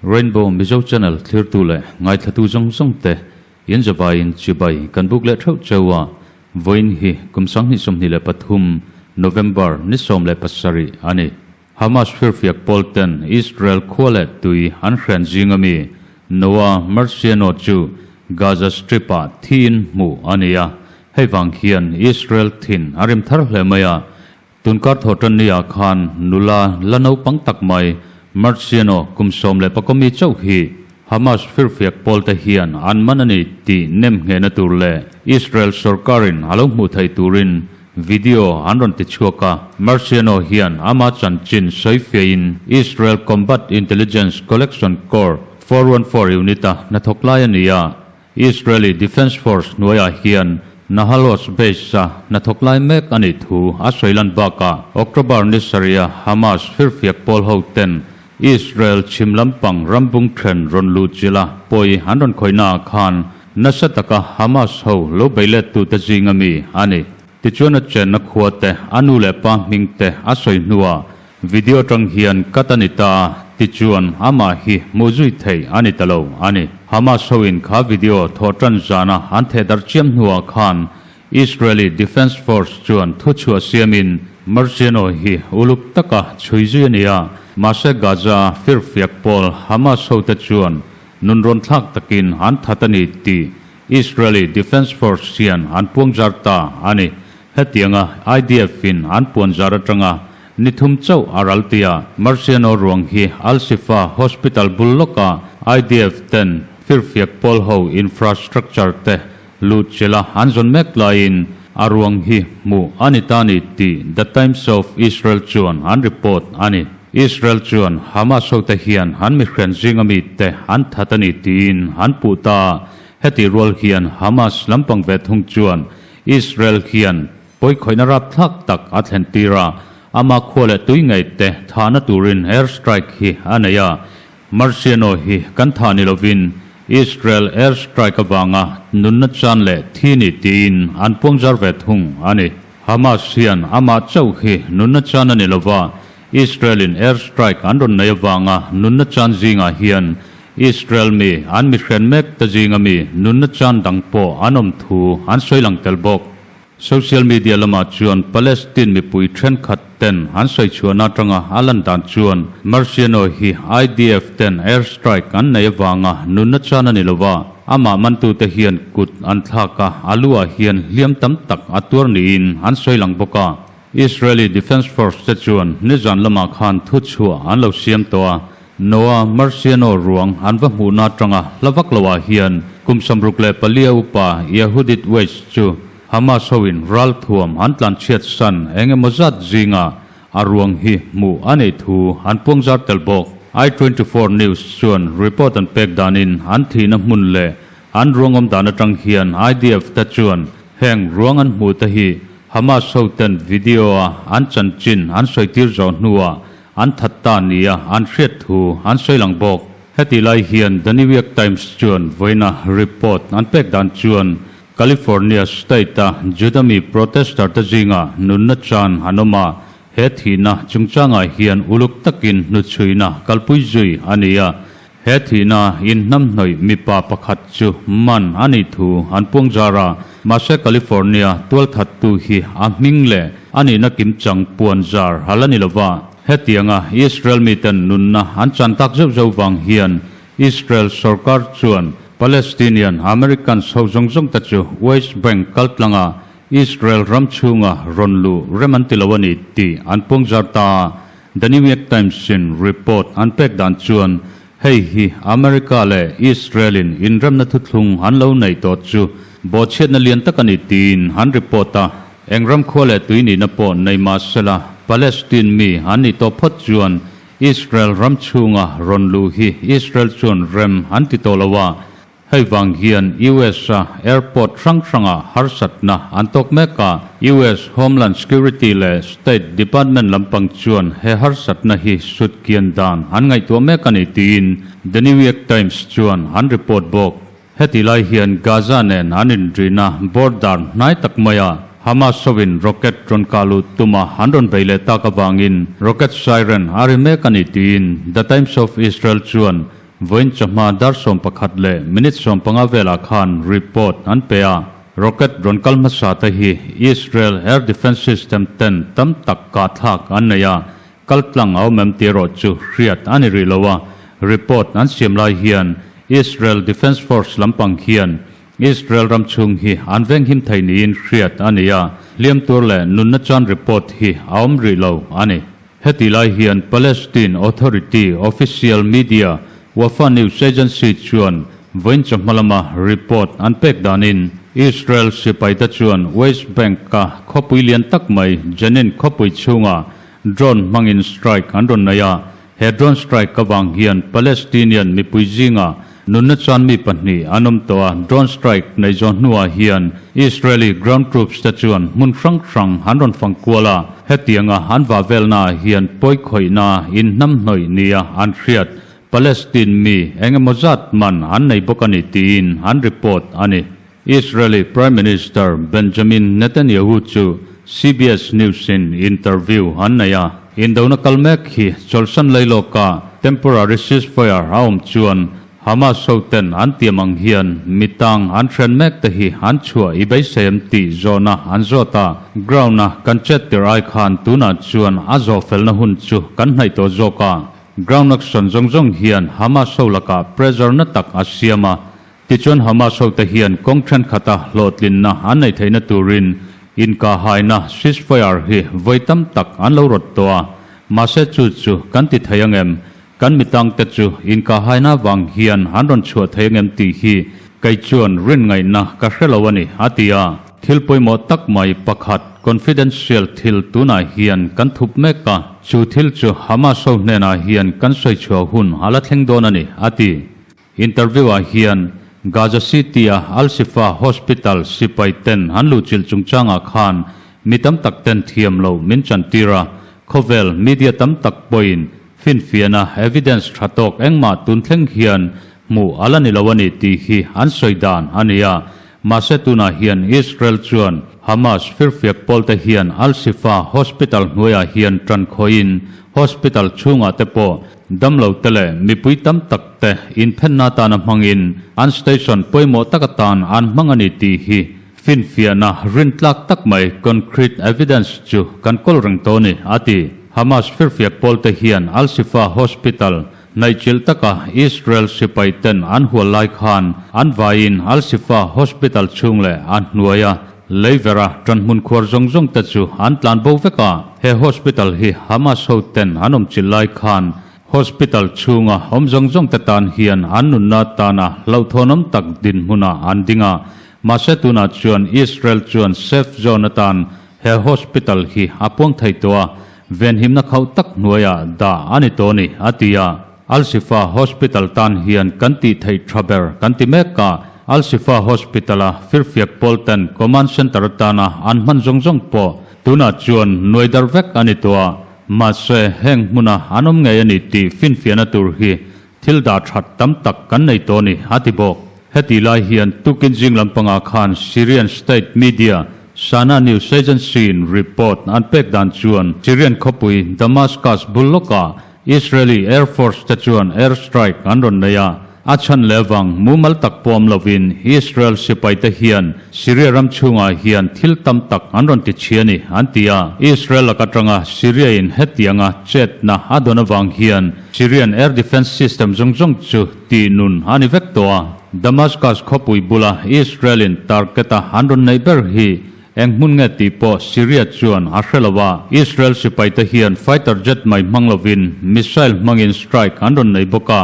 Rainbow Mizo Channel thlirtu leh ngaithlatu zawng zawng te in zavaiin chibai kan buk leh theuh cheu a, vawiin hi kum 2023 November ni 17 a ni. Hamas firfiak pawl ten Israel khua leh tui an hren zing ami Noah Marciano chu Gaza Strip ah thiin hmuh a ni a, hei vang hian Israel thin a rim thar hle mai a, Tunkar thawhtanni ah khan nula la naupang tak mai Marciano kum 11 mi chauh hi Hamas firfiak pawl te hian an man a ni tih nem nghehna tur leh Israel sorkarin a lo hmuh theih turin video an rawn ti chhuak a. Marciano hian ama chanchin sawifiahin Israel Combat Intelligence Collection Corps 414 unit-a hnathawk lai a ni a. Israeli Defence Force hnuaiah hian Nahal Oz base-a hnathawk lai mek a nih thu a sawi lan bakah October ni sarih-a Hamas firfiak pawl ho ten Israel chhim lampang rambung then rawn luh chilh a pawi an rawn khawihnaah khan nasa taka Hamas ho lo bei lettute zinga mi a ni. Tichuan a chenna khua te, a nu leh pa hming te a sawi hnuah Video atang hian cut a ni ta a, tichuan amah hi hmuh zui theih a ni ta lo a ni. Hamas hoin kha video thawh tan zana an theh darh chiam hnuah khan Israeli Defence Force chuan thuchhuah siamin Marciano hi uluk taka chhui zui a ni a, mahse Gaza firfiak pawl Hamas hote chuan nunrawn thlak takin an that a ni tih Israeli Defence Force hian an puangzar ta a ni. Hetianga IDF in an puanzar atanga ni thum chauh a ral tia Marciano ruang hi Al Shifa Hospital bul lawka IDF ten firfiak pawl ho infrastructure te luh chilha an zawn mek laiin a ruang hi hmuh a ni ta ni tih The Times of Israel chuan an report a ni. Israel chuan Hamas hote hian an mihren zinga mite an that a ni tiin an puh ta a, heti rual hian Hamas lampang ve thung chuan Israel hian pawikhawihna rapthlak tak a thlen tir a, ama khua leh tui ngei te thahna turin air strike hi a nei a. Marciano hi kan thah ni lovin Israel air strike avanga nunna chan leh thi ni tiin an puangzar ve thung a ni. Hamas hian amah chauh hi nunna chan a ni lova, Israel-in air strike an rawn nei avanga nunna chan zingah hian Israel mi an mihren mek te zinga mi nunna chan dang pawh an awm thu an sawi lang tel bawk. Social media lamah chuan Palestine mipui thenkhat ten an sawi chhuahna atanga a lan dan chuan Marciano hi IDF ten air strike an nei avanga nunna chan a ni lova, amah mantute hian kut an thlak a, a lu ah hian hliam tam tak a tuar niin an sawi lang bawk a. Israeli Defence Force te chuan nizan lamah khan thuchhuah an lo siam tawh a, Noah Marciano ruang an va hmuhna atanga hla vak loah hian kum 64 upa Yehudit Weiss chu Hamas hoin ralthuam an tlanchhiat san eng emaw zat zinga a ruang hi hmuh a neih thu an puangzar tel bawk. I 24 News chuan report an pek danin an thihna hmun leh an ruang awm dan atang hian IDF te chuan heng ruang an hmuh te hi Hamas hoten video a an chanchin an sawitir zawh hnuah an that ta nia an hriat thu an sawi lang bawk. Heti lai hian The New York Times chuan vawiina report an pek dan chuan California state-a Judami protester te zingah nunna chan an awm a, he thihna chungchangah hian uluk takin hnuchhuina kalpui zui a ni a. He thihna inhnamhnawih mipa pakhat chu man a nih thu an puang zar a, mahse California tualthattu hi a hming leh a nihna kimchang puan zar a la ni lova. Hetianga Israel miten nunna an chan tak zeuh zeuh vang hian Israel sorkar chuan Palestinian Americans ho zawng zawng te chu West Bank kaltlanga Israel ram chhunga rawn luh rem an ti lo a ni tih an puang zar ta a. The New York Times-in report an pek dan chuan hei hi America leh Israel-in inremna thuthlung an lo neih tawh chu bawhchhiatna lian tak a ni tiin an report a. Eng ram khua leh tui nihna pawh nei mah sela Palestine mi an nih tawh phawt chuan Israel ram chhunga rawn luh hi Israel chuan rem an ti tawh lo a. Hei vang hian US-a airport hrang hrangah harsatna an tawk mek a, US Homeland Security leh State Department lampang chuan he harsatna hi sutkian dan an ngaihtuah mek a ni tiin The New York Times chuan an report bawk. Heti lai hian Gaza nen an inrina border hnai tak maia Hamas hovin rocket rawn kah luh tuma an rawn bei leh tak avangin rocket siren a ri mek a ni tiin The Times of Israel chuan Vawiin chawhma dar 11 leh minute 15 velah khan report an pe a, rocket rawn kal hmasa te hi Israel air defence system ten tam tak kah thlak an nei a, kal tlang a awm em tih erawh chu hriat a ni rih lo a, report an siam lai hian Israel Defence Force lampang hian Israel ram chhung hi an venghim thei niin hriat a ni a, hliam tur leh nunna chan report hi a awm rih lo a ni. Heti lai hian Palestine Authority official media Wafa News Agency chuan vawiin chawhma lama report an pek danin Israel sipaite chuan West Bank-a khawpui lian tak mai Jenin khawpui chhunga drone hmangin strike an rawn nei a. He drone strike avang hian Palestinian mipui zinga Nunna chuan mi pahnih an awm tawh a, drone strike nei zawh hnuah hian Israeli ground troops te chuan hmun hrang hrang an rawn fang kual a, hetianga an vah velnaah hian pawi khawihna inhnamhnawih nia an hriat Palestine mi eng emaw zat man an nei bawk a ni tiin an report a ni. Israeli Prime Minister Benjamin Netanyahu chu CBS News-in interview an nei a, indona kal mek hi chawlhsan lei lawka temporary ceasefire a awm chuan Hamas hoten an tiam ang hian mitang an hren mek te hi an chhuah i beisei em tih zawhna an zawt a, ground-a kan chet tir ai khan tunah chuan a zawh felna hun chu kan hnaih tawh zawk a, ground action zawng zawng hian Hamas ho lakah pressure na tak a siam a, Tichuan Hamas hote hian kawng thenkhat a hlawhtlinna an neih theihna turin inkahhaina ceasefire hi vawi tam tak an lo rawt tawh a, mahse chu chu kan ti thei ang em? Kan mitangte chu inkahhaina vang hian an rawn chhuah thei ang em tih hi kei chuan rin ngaihna ka hre lo a ni, a ti a. Thil pawimawh tak mai pakhat confidential thil tunah hian kan thup mek a, chu thil chu Hamas ho hnenah hian kan sawi chhuah hun a la thleng dawn a ni, a ti. Interview-ah hian Gaza City-a Al-Shifa Hospital sipai ten an luhchilh chungchangah khan mi tam tak ten thiam lo min chantir a, khawvel media tam tak pawhin finfiahna evidence tha tawk engmah tun thleng hian hmuh a la ni lo a ni tih hi an sawi dan a ni a. Mahse tunah hian Israel chuan Hamas firfiak pawlte hian Al-Shifa Hospital hnuaiah hian tan khawihin hospital chhungah te pawh Damlo te leh mipui tam tak te inphenna atana hmangin an station pawimawh tak atan an hmang a ni tih hi finfiahna rintlak tak mai concrete evidence chu kan kawl reng tawh a ni, a ti. Hamas firfiak pawl te hian Al-Shifa Hospital hnaihchilh taka Israel sipai ten an hual lai khan an vaiin Al-Shifa Hospital chhung leh a hnuaia Leivera ṭanhmun khuar zawng zawng te chu an tlan bo vek a, he hospital hi Hamas ho ten an awm chilh lai khan hospital chhunga awm zawng zawng te tan hian an nunna tana hlauhthawnawm tak dinhmunah an ding a, mahse tunah chuan Israel chuan safe zone atan he hospital hi a puang thei tawh a, venhimna khauh tak hnuaiah dah a ni tawh a ni, a ti a. Al-Shifa Hospital tan hian kan tih theih tha ber kan ti mek a, Al-Shifa Hospital-a firfiak pawl ten Command Centre atana an hman zawng zawng pawh tunah chuan nuai dar vek a ni tawh a, mahse heng hmuna an awm ngei a ni tih finfiahna tur hi thil dah that tam tak kan nei tawh a ni, a ti bawk. Heti lai hian tukin zing lampangah khan Syrian state media Sana News Agency-in report an pek dan chuan Syrian khawpui Damascus bul lawkah Israeli Air Force te chuan air strike an rawn nei a, a chhan leh avang mumal tak pawm lovin Israel sipai te hian Syria ram chhungah hian thil tam tak an rawn ti chhi a ni, an ti a. Israel lak atanga Syria in hetianga chetna a dawn avang hian Syrian air defence system zawng zawng chu tih nun a ni vek tawh a. Damascus khawpui bula Israel in target a an rawn neih ber hi Eng hmun nge tih pawh Syria chuan a hre lo a, Israel sipaite hian fighter jet mai hmang lovin missile hmangin strike an rawn nei bawk a,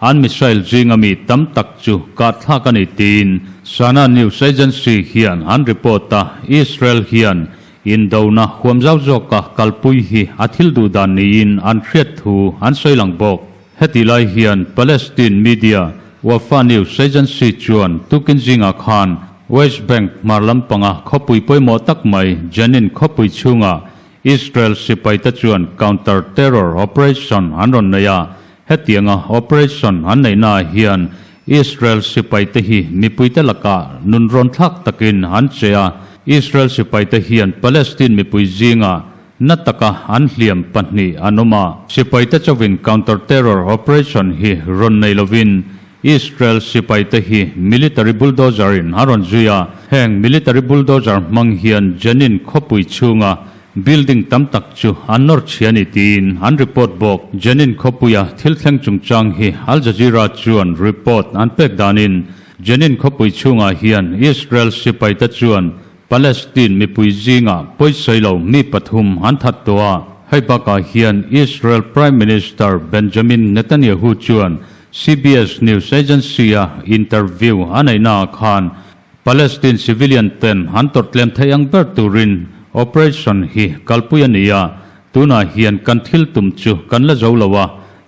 an missile zinga mi tam tak chu kah thlak a ni tiin Sana news agency hian an report a, Israel hian indona huam zau zawka kalpui hi a thil duh dan niin an hriat thu an sawi lang bawk. Heti lai hian Palestine media. Wafa News Agency chuan tukin zingah khan West Bank hmar lampanga khawpui pawimawh tak mai Jenin khawpui chhungah Israel sipaite chuan counter terror operation an rawn nei a, hetianga operation an neihnaah hian Israel sipaite hi mipuite lakah nunrawn thlak takin an che a, Israel sipaite hian Palestine mipui zingah na taka an hliam pahnih an awm a. Sipaite chauhin counter terror operation hi rawn nei lovin Israel sipaite hi military bulldozer in a rawn zui a, heng military bulldozer hmang hian Jenin khawpui chhunga building tam tak chu an nawr chhia a ni tiin an report bawk. Jenin khawpuia thil thleng chungchang hi Al Jazeera chuan report an pek danin Jenin khawpui chhungah hian Israel sipaite chuan Palestine mipui zingah pawisawi lo mi pathum an that tawh a, hei bakah hian Israel Prime Minister Benjamin Netanyahu chuan CBS News Agency-a interview a neihnaah khan Palestine civilian ten an tawrh tlem theih ang ber turin operation hi kalpui a ni a, tunah hian kan thil tum chu kan la zo lo a,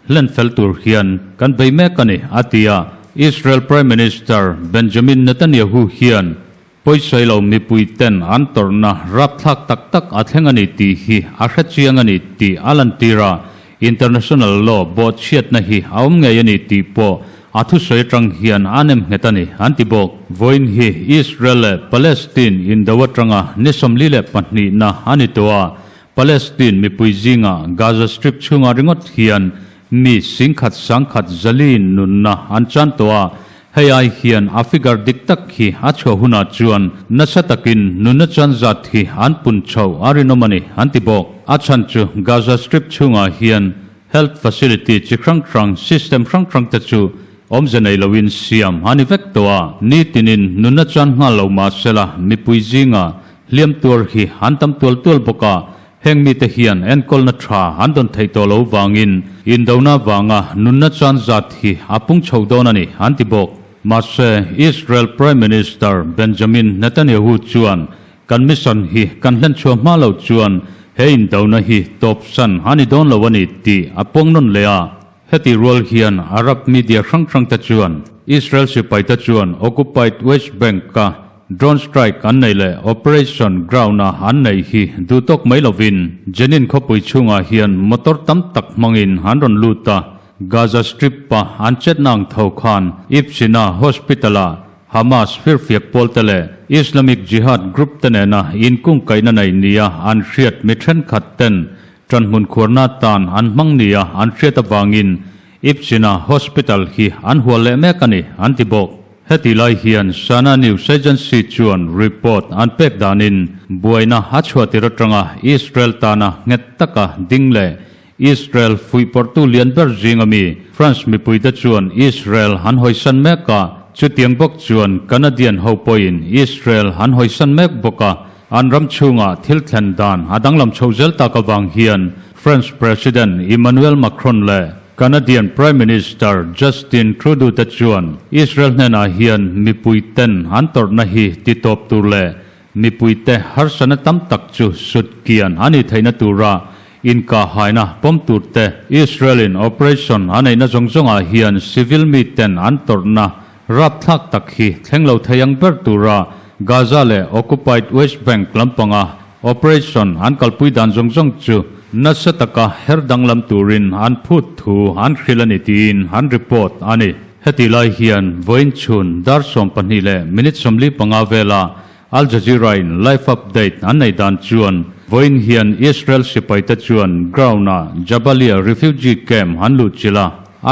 hlen fel tur hian kan bei mek a ni, a ti a. Israel Prime Minister Benjamin Netanyahu hian Pawisawi lo mipui ten an tawrhna rapthlak tak tak a thleng a ni tih hi a hre chiang a ni tih a lantir a, international law bawhchhiatna hi a awm ngei a ni tih pawh a thusawi atang hian a nem nghet a ni, an ti bawk. Vawiin hi Israel leh Palestine indo atanga ni 42 na a ni tawh a, Palestine mipui zinga Gaza Strip chhunga ringawt hian mi singkhat sangkhat zali nunna an chan tawh a, Hei ai hian a figure dik tak hi a chhuah hunah chuan nasa takin nunna chuan zat hi an pun chho a rinawm a ni, an ti bawk. A chhan chu Gaza Strip chhungah hian health facility chi hrang hrang, system hrang hrang te chu awmze nei loin siam a ni vek tawh a. Nitinin nunna chuan nghal lo mah sela mipui zinga hliam tuar hi an tam tual tual bawk a, Heng mite hian enkawlna tha an dawn theih tawh lo vangin indona vanga nunna chuan zat hi a pung chho dawn a ni, an ti bawk. Mahse, Israel Prime Minister Benjamin Netanyahu chuan kan mission hi kan hlenchhuah hma loh chuan he indona hi tawpsan a ni dawn lo a ni tih a puang nawn leh a. Heti rual hian Arab media hrang hrangte chuan Israel sipaite chuan occupied West Bank-a drone strike an neih leh operation ground-a an neih hi duh tawk mai lovin Jenin khawpui chhungah hian motor tam tak hmangin an rawn lut a, Gaza Strip-a an chetna ang tho khan Ibsina Hospital-ah Hamas firfiak pawlte leh Islamic Jihad group te nena inkungkaihna nei nia an hriat mi thenkhat ten Ṭanhmun khuarna tan an hmang nia an hriat avangin Ipsina Hospital hi an hual leh mek a ni, an ti bawk. Heti lai hian Sana News Agency chuan report an pek danin buaina a chhuahtir aṭanga Israel tana nghet taka ding leh Israel fuihpawrhtu lian ber zinga mi France mipuite chuan Israel an hawisan mek a, chutiang bawk chuan Canadian ho pawhin Israel an hawisan mek bawk a. An ram chhungah thil thlen dan a danglam chho zel tak avang hian French President Emmanuel Macron leh Canadian Prime Minister Justin Trudeau te chuan Israel hnenah hian mipui ten an tawrhna hi ti tawp tur leh mipui te harsatna tam tak chu sut kian a nih theihna tura inkahhaina pawm tur te Israel in operation a neihna zawng zawngah hian civil mi ten an tawrhna Rapthlak tak hi thleng lo thei ang ber tura Gaza leh occupied West Bank lampanga operation an kalpui dan zawng zawng chu nasa taka her danglam turin an phut thu an hrilh a ni tiin an report a ni. Heti lai hian vawiin chhun dar 12 leh minute 45 vela Al Jazeera in live update an nei dan chuan vawiin hian Israel sipaite chuan ground ah Jabalia refugee camp an luhchilh a,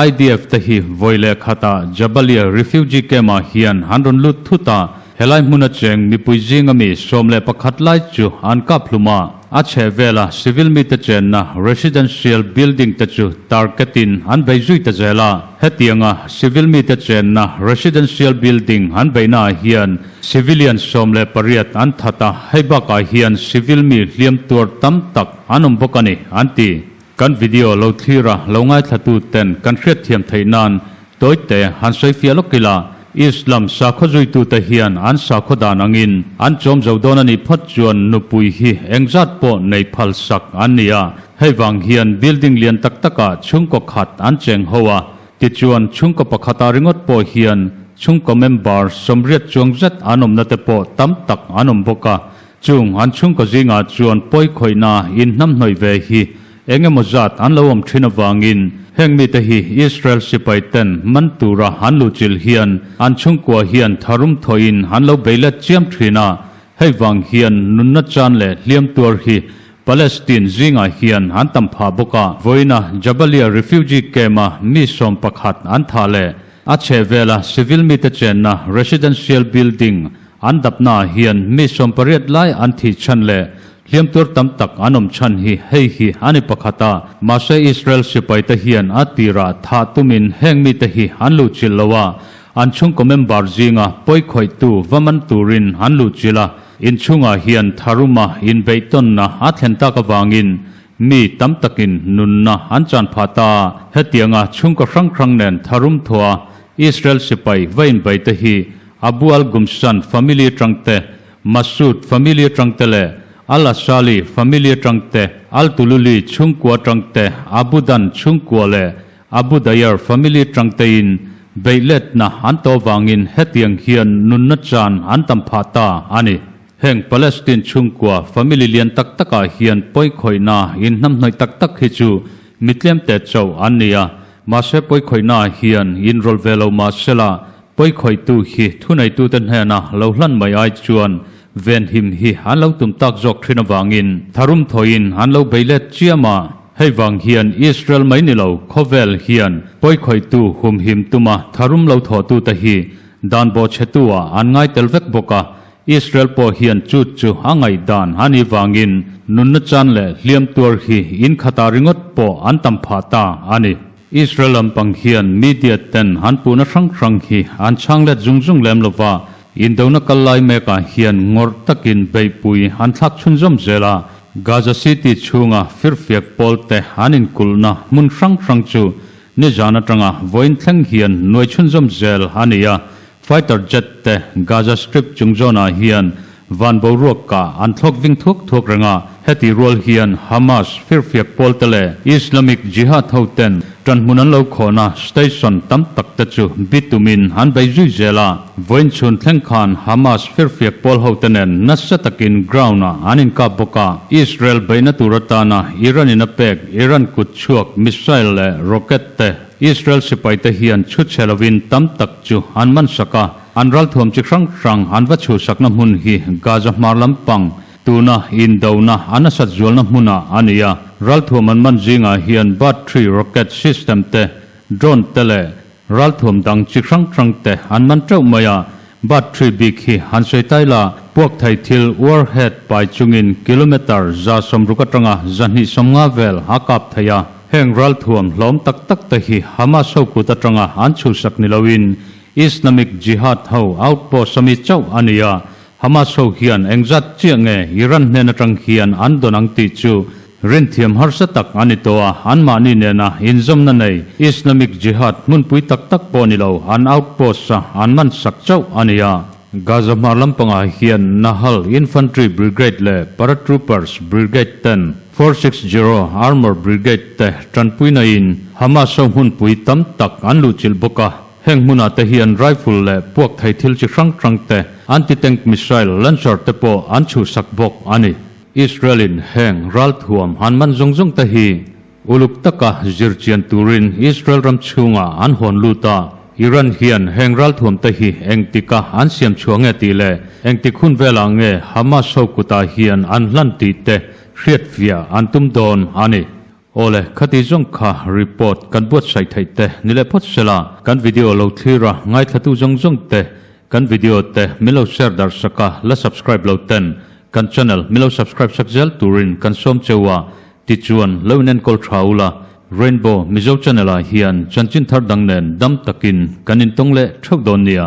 IDF te hi vawi leh khatah Jabalia refugee camp ah hian an rawn lut thut a, helai hmuna cheng mipui zinga mi 11 lai chu an kap hlum a, a chheh vela civil mite chenna residential building te chu target in an bei zui ta zel a, hetianga civil mite chenna residential building an beihna ah hian Civilian 18 an that a, hei bakah hian civil mi hliam tuar tam tak an awm bawk a ni, an ti. Kan video lo thlir a, lo ngaithlatu ten kan hriatthiam theih nan tawite han sawi fiah lawk ila, Islam sakhaw zuitute hian an sakhaw dan angin an chawm zo dawn a nih phawt chuan nupui hi engzat pawh nei phal sak an ni a, hei vang hian building lian tak takah chhungkaw khat an cheng ho a. Tichuan, chhungkaw pakhata ringawt pawh hian chhungkaw member 80 chuang zet an awmna te pawh tam tak an awm bawk a. Chung an chhungkaw zingah chuan pawi khawihna inhnamhnawih ve hi eng emaw zat an lo awm thin avangin heng mite hi Israel sipai ten man tura an luhchilh hian an chhungkua hian tharum thawhin an lo bei let chiam thin a. Hei vang hian nunna chan leh hliam tuar hi Palestine zingah hian an tam phah bawk a. Vawiina Jabalia refugee camp-a mi 11 an thah leh a chhehvela civil mite chenna residential building an dapnaah hian mi 18 lai an thih chhan leh hliam tuar tam tak an awm chhan hi hei hi a ni pakhat a. Mahse Israel sipaite hian a tirah thah tumin heng mite hi an luhchilh lo a, An chhungkaw member zinga pawi khawihtu va man turin an luhchilh a, inchhungah hian tharuma inbeihtawnna a thlen tak avangin mi tam takin nunna an chan phah ta a. Hetianga chhungkaw hrang hrang nen tharum thawha Israel sipai va inbeite hi Abu al-Gumsan family atangte, Masood family atangte leh Al-Asali family atangte, Al-Tululi chhungkua atangte, Abu Dan chhungkua leh Abu Dayar family tangtein beihletna an tawh vangin hetiang hian nunna chan an tam phah ta a ni. Heng Palestine chhungkua family lian tak takah hian pawi khawihna inhnamhnawih tak tak hi chu mi tlemte chauh an ni a, mahse pawi khawihnaah hian inrawlh ve lo mah sela pawi khawihtu hi thuneitute hnena lo hlan mai ai chuan venhim hi an lo tum tak zawk thin avangin tharum thawiin an lo beilet chiam a. Hei vang hian Israel mai ni lo khawvel hian pawi khawihtu humhim tuma tharum lo thawhtute hi dan bawhchhetu ah an ngai tel vek bawk a, Israel pawh hian chu chu a ngaihdan a nih vangin nunna chan leh hliam tuar hi in khatah ringawt pawh an tam phah ta a ni. Israel lampang hian media ten an puhna hrang hrang hi an chhang let zung zung lem lova, indona kal lai mekah hian ngawrh takin beihpui an thlak chhunzawm zel a, Gaza City chhunga firfiak pawlte an inkulhna hmun hrang hrang chu nizan atanga vawiin thleng hian nuai chhunzawm zel a ni a. Fighter jet te Gaza Strip chung zawnah hian van boruak kah an thlawk ving thuak thuak reng a. Heti rual hian Hamas firfiak pawlte leh Islamic Jihad hoten ṭanhmun an lo khawhna station tam tak te chu bitumin an bei zui zel a. Vawiin chhun thleng khan Hamas firfiak pawl hote nen nasa takin ground-ah an inkap bawk a. Israel beihna tur atana Iran-in a pek Iran kut chhuak missile leh rocket te Israel sipaite hian chhu chhe lovin tam tak chu an man sak a. An ralthuam chi hrang hrang an va chhuhsakna hmun hi Gaza hmar lampang tuna indona a nasat zualna hmunah a ni a. Ralthuam an man zingah hian Battery rocket system te, drone te leh Ralthuam dang chi hrang hrang te an man teuh mai a, battery bik hi han sawi tai la, puak thei thil warhead pai chungin kilometre 160 atanga 250 vel a kap thei a. Heng ralthuam hlawm tak tak te hi Hamas ho kut atanga an chhuhsak ni loin Islamic Jihad ho outpost ami chauh a ni a, Hamas ho hian engzat chiah nge Iran hnen atang hian an dawn ang tih chu rinthiam harsa tak a ni tawh a, anmahni nena inzawmna nei Islamic Jihad hmunpui tak tak pawh ni lo an outpost a an man sak chauh a ni a. Gaza hmar lampangah hian Nahal Infantry Brigade leh Paratroopers Brigade ten 460 Armour Brigade te tanpuina in Hamas ho hmunpui tam tak an luhchilh bawk a. Heng hmunah te hian rifle leh puak thei thil chi hrang hrang te, anti-tank missile launcher te pawh an chhuhsak bawk a ni. Israel-in heng ralthuam an man zawng zawng te hi uluk taka zirchian turin Israel ram chhungah an hawn lut a. Iran hian heng ralthuam te hi engtika an siam chhuah nge tih leh engtik hun velah nge Hamas ho kutah hian an hlan tih te hriatfiah an tum dawn a ni. Awle, khati zawng kha report kan buatsaih theih te ni leh phawt sela, kan video lo thlir a, ngaithlatu zawng zawng te, kan video te min lo share darh sak a, la subscribe lo ten kan channel min lo subscribe sak zel turin kan sawm cheu a, tichuan lo in enkawl tha ula, Rainbow Mizo channel ah hian chanchin thar dang nen dam takin kan intawng leh theuh dawn nia.